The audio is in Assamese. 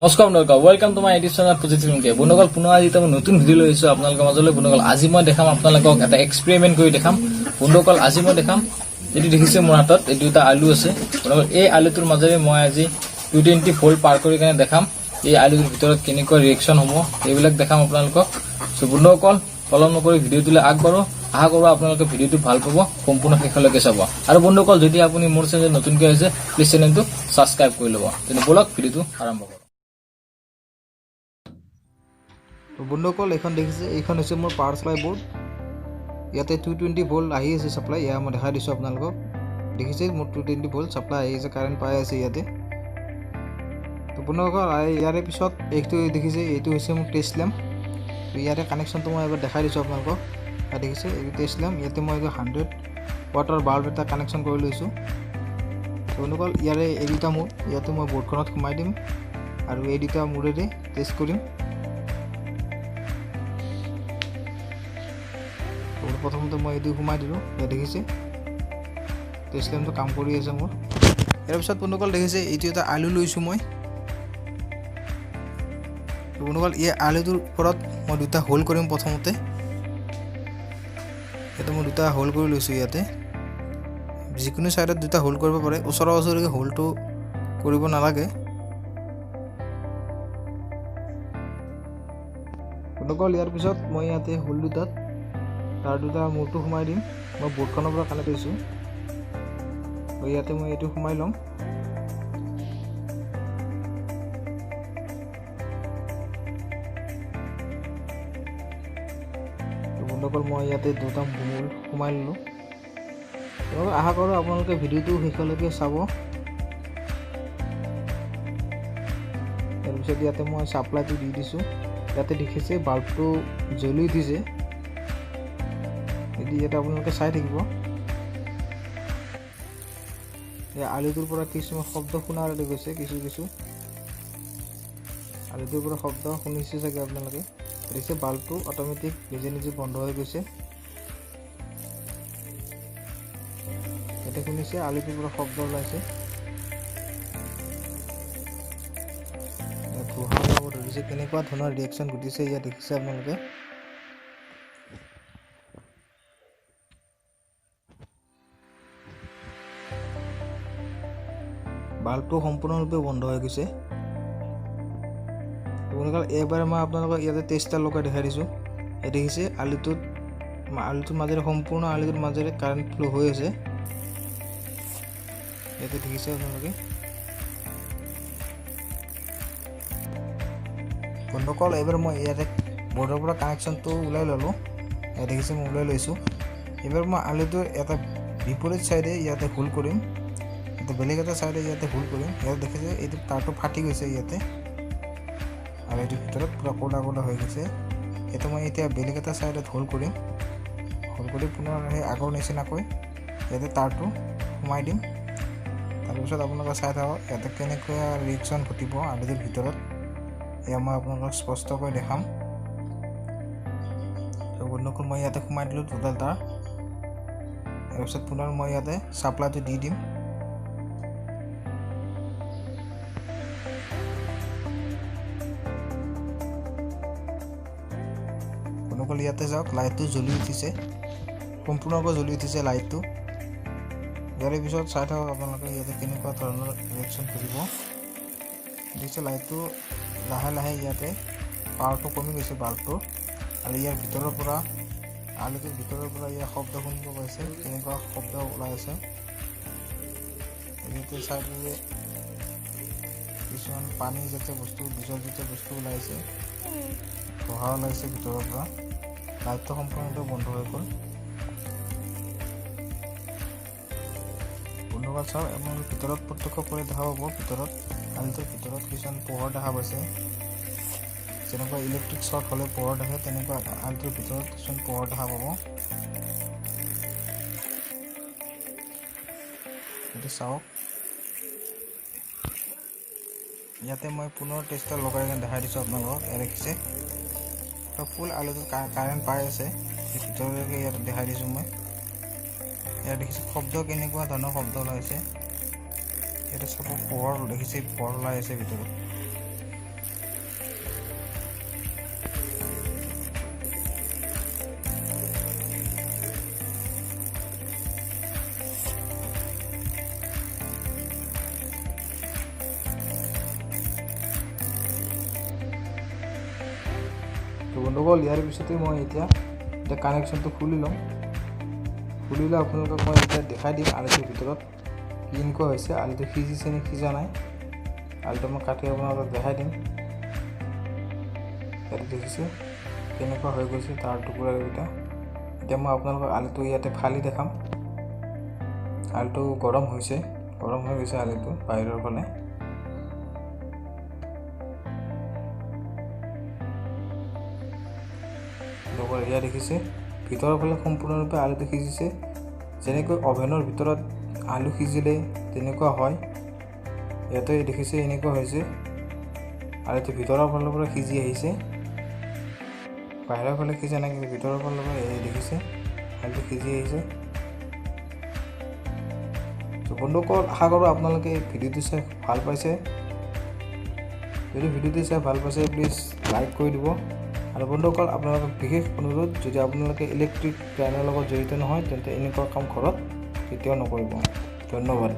নমস্কাৰ বন্ধুসকল, welcome to my YouTube channel positive কে। বন্ধুসকল, পুনৰ আজি এটা মই নতুন ভিডিঅ' লৈ আহিছোঁ আপোনালোকৰ মাজলৈ। বন্ধুসকল, আজি মই দেখাম আপোনালোকক এটা এক্সপেৰিমেণ্ট কৰি দেখাম। বন্ধুসকল, আজি মই দেখাম, এইটো দেখিছে মোৰ হাতত এইটো এটা আলু আছে। বন্ধুসকল, এই আলুটোৰ মাজেৰে মই আজি 220 ভল্ট পাৰ কৰি কেনে দেখাম, এই আলুটোৰ ভিতৰত কেনেকুৱা ৰিয়েকশ্যন হ'ব, এইবিলাক দেখাম আপোনালোকক। চ' বন্ধুসকল, পলম নকৰি ভিডিঅ'টোলৈ আগবাঢ়ো। আশা কৰোঁ আপোনালোকে ভিডিঅ'টো ভাল পাব, সম্পূৰ্ণ শেষলৈকে চাব। আৰু বন্ধুসকল, যদি আপুনি মোৰ চেনেল নতুনকৈ আহিছে, প্লিজ চেনেলটো ছাবস্ক্ৰাইব কৰি ল'ব। তেনে ব'লক, ভিডিঅ'টো আৰম্ভ কৰোঁ। তো বন্ধুসকল, এইখন দেখিছে, এইখন হৈছে মোৰ পাৱাৰ ছাপ্লাই বৰ্ড। ইয়াতে 220 ভল্ট আহি আছে ছাপ্লাই। এয়া মই দেখাই দিছোঁ আপোনালোকক। দেখিছে, মোৰ 220 ভল্ট ছাপ্লাই আহি আছে, কাৰেণ্ট পাই আছে ইয়াতে। তো বন্ধুসকল, ইয়াৰে পিছত এইটো দেখিছে, এইটো হৈছে মোৰ টেষ্ট লেম্প। তো ইয়াৰে কানেকশ্যনটো মই এবাৰ দেখাই দিছোঁ আপোনালোকক। ইয়াত দেখিছে, এইটো টেষ্ট লেম্প। ইয়াতে মই এইটো 100 ৱাটৰ বাল্ব এটা কানেকশ্যন কৰি লৈছোঁ। তো বন্ধুসকল, ইয়াৰে এই দুটা মূৰ ইয়াতে মই বৰ্ডখনত সোমাই দিম আৰু এই দুটা মূৰেৰে টেষ্ট কৰিম। তো প্ৰথমতে মই এইটো সোমাই দিলোঁ। ইয়াত দেখিছে, টেষ্ট লেম্পটো কাম কৰি আছে মোৰ। ইয়াৰ পিছত বন্ধুসকল, দেখিছে, এইটো এটা আলু লৈছোঁ মই। তো বন্ধুসকল, এই আলুটোৰ ওপৰত মই দুটা হোল কৰিম। প্ৰথমতে ইয়াতে মই দুটা হোল কৰি লৈছোঁ। ইয়াতে যিকোনো ছাইডত দুটা হোল কৰিব পাৰে, ওচৰা ওচৰিকৈ হোলটো কৰিব নালাগে। বন্ধুসকল, ইয়াৰ পিছত মই ইয়াতে হোল দুটাত তাৰ দুটা মূৰটো সোমাই দিম। মই বৰ্ডখনৰ পৰা কানেক্ট কৰিছোঁ। তো ইয়াতে মই এইটো সোমাই ল'ম। তো বন্ধুসকল, মই ইয়াতে দুটা মূৰ সোমাই ল'লোঁ। তো আশা কৰোঁ আপোনালোকে ভিডিঅ'টো শেষলৈকে চাব। তাৰপিছত ইয়াতে মই ছাপ্লাইটো দি দিছোঁ। ইয়াতে দেখিছে, বাল্বটো জ্বলি উঠিছে। এইটো ইয়াতে আপোনালোকে চাই থাকিব। এই আলুটোৰ পৰা কিছুমান শব্দ শুনা গৈছে, কিছু কিছু আলুটোৰ পৰা শব্দ শুনিছে চাগে আপোনালোকে। দেখিছে, বাল্বটো অট'মেটিক নিজে নিজে বন্ধ হৈ গৈছে। ইয়াতে শুনিছে, আলুটোৰ পৰা শব্দ ওলাইছে। ইয়াত ধোঁৱা ওলাব ধৰিছে। কেনেকুৱা ধৰণৰ ৰিয়েকশ্যন ঘটিছে, ইয়াত দেখিছে আপোনালোকে। বাল্বটো সম্পূৰ্ণৰূপে বন্ধ হৈ গৈছে। বন্ধুসকল, এইবাৰ মই আপোনালোকক ইয়াতে টেষ্টাৰ লগাই দেখাই দিছোঁ। এই দেখিছে, আলুটোৰ মাজেৰে, সম্পূৰ্ণ আলুটোৰ মাজেৰে কাৰেণ্ট ফ্ল' হৈ আছে। ইয়াতে দেখিছে আপোনালোকে। বন্ধুসকল, এইবাৰ মই ইয়াতে বৰ্ডৰ পৰা কানেকশ্যনটো ওলাই ল'লোঁ। ইয়াত দেখিছে, মই ওলাই লৈছোঁ। এইবাৰ মই আলুটোৰ এটা বিপৰীত চাইডে ইয়াতে হোল কৰিম। এটা বেলেগ এটা চাইডে ইয়াতে হোল কৰিম। ইয়াত দেখিছে, এইটো তাৰটো ফাটি গৈছে ইয়াতে আৰু এইটোৰ ভিতৰত পূৰা ক'লা ক'লা হৈ গৈছে। এইটো মই এতিয়া বেলেগ এটা চাইডত হোল কৰিম। হোল কৰি পুনৰ সেই আগৰ নিচিনাকৈ ইয়াতে তাৰটো সোমাই দিম। তাৰপিছত আপোনালোকে চাই থাকক, ইয়াতে কেনেকুৱা ৰিয়েকশ্যন ঘটিব আলুটোৰ ভিতৰত, এয়া মই আপোনালোকক স্পষ্টকৈ দেখাম। তো বন্ধুসকল, মই ইয়াতে সোমাই দিলোঁ দুডাল তাৰ। তাৰপিছত পুনৰ মই ইয়াতে ছাপ্লাইটো দি দিম। বন্ধুসকল, ইয়াতে যাওক, লাইটটো জ্বলি উঠিছে, সম্পূৰ্ণকৈ জ্বলি উঠিছে লাইটটো। ইয়াৰে পিছত চাই থাকক আপোনালোকে, ইয়াতে কেনেকুৱা ধৰণৰ ৰিয়েকশ্যন কৰিব। দেখিছে, লাইটটো লাহে লাহে ইয়াতে পাৱাৰটো কমি গৈছে বাল্বটোৰ আৰু ইয়াৰ ভিতৰৰ পৰা, আলুটোৰ ভিতৰৰ পৰা ইয়াৰ শব্দ শুনিব পাইছে, কেনেকুৱা শব্দ ওলাই আছে। ইয়াতে চাইডেৰে কিছুমান পানী জাতীয় বস্তু, বিজল জাতীয় বস্তু ওলাইছে, ধোঁৱা ওলাইছে ভিতৰৰ পৰা। লাইটটো সম্পূৰ্ণৰূপে বন্ধ হৈ গ'ল। বন্ধুসকল, চাওক, আপোনালোকে ভিতৰত প্ৰত্যক্ষ কৰি দেখা পাব, ভিতৰত আলুটোৰ ভিতৰত কিছুমান পোহৰ দেখা পাইছে। যেনেকুৱা ইলেক্ট্ৰিক শ্বৰ্ট হ'লে পোহৰ দেখে, তেনেকুৱা আলুটোৰ ভিতৰত কিছুমান পোহৰ দেখা পাব। এইটো চাওক, ইয়াতে মই পুনৰ টেষ্টাৰ লগাই কিনে দেখাই দিছোঁ আপোনালোকক। ইয়াত দেখিছে, ফুল আলুটোত কাৰেণ্ট পাই আছে ভিতৰলৈকে। ইয়াত দেখাই দিছোঁ মই। ইয়াত দেখিছে, শব্দ কেনেকুৱা ধৰণৰ শব্দ ওলাইছে। ইয়াতে চাব, পোহৰ দেখিছে, পোহৰ ওলাই আছে ভিতৰত। বন্ধুসকল, ইয়াৰ পিছতে মই এতিয়া এতিয়া কানেকশ্যনটো খুলি ল'ম। খুলি লৈ আপোনালোকক মই এতিয়া দেখাই দিম আলুটোৰ ভিতৰত কেনেকুৱা হৈছে, আলুটো সিজিছে নে সিজা নাই। আলুটো মই কাটি আপোনালোকক দেখাই দিম। ইয়াতে দেখিছে কেনেকুৱা হৈ গৈছে তাৰ টুকুৰাকেইটা। এতিয়া মই আপোনালোকক আলুটো ইয়াতে ফালি দেখাম। আলুটো গৰম হৈছে, গৰম হৈ গৈছে আলুটো বাহিৰৰ ফালে। লগৰ এয়া দেখিছে ভিতৰৰ ফালে সম্পূৰ্ণৰূপে আলুটো সিজিছে। যেনেকৈ অভেনৰ ভিতৰত আলু সিজিলে তেনেকুৱা হয়, ইয়াতে দেখিছে এনেকুৱা হৈছে। আলুটো ভিতৰৰ ফালৰ পৰা সিজি আহিছে, বাহিৰৰ ফালে সিজা নাই, কিন্তু ভিতৰৰ ফালৰ পৰা এই দেখিছে আলুটো সিজি আহিছে। বন্ধুসকল, আশা কৰোঁ আপোনালোকে ভিডিঅ'টো চাই ভাল পাইছে। যদি ভিডিঅ'টো চাই ভাল পাইছে প্লিজ লাইক কৰি দিব। আৰু বন্ধুসকল, আপোনালোকক বিশেষ অনুৰোধ, যদি আপোনালোকে ইলেক্ট্ৰিক লাইনৰ লগত জড়িত নহয় তেন্তে এনেকুৱা কাম ঘৰত কেতিয়াও নকৰিব। ধন্যবাদ।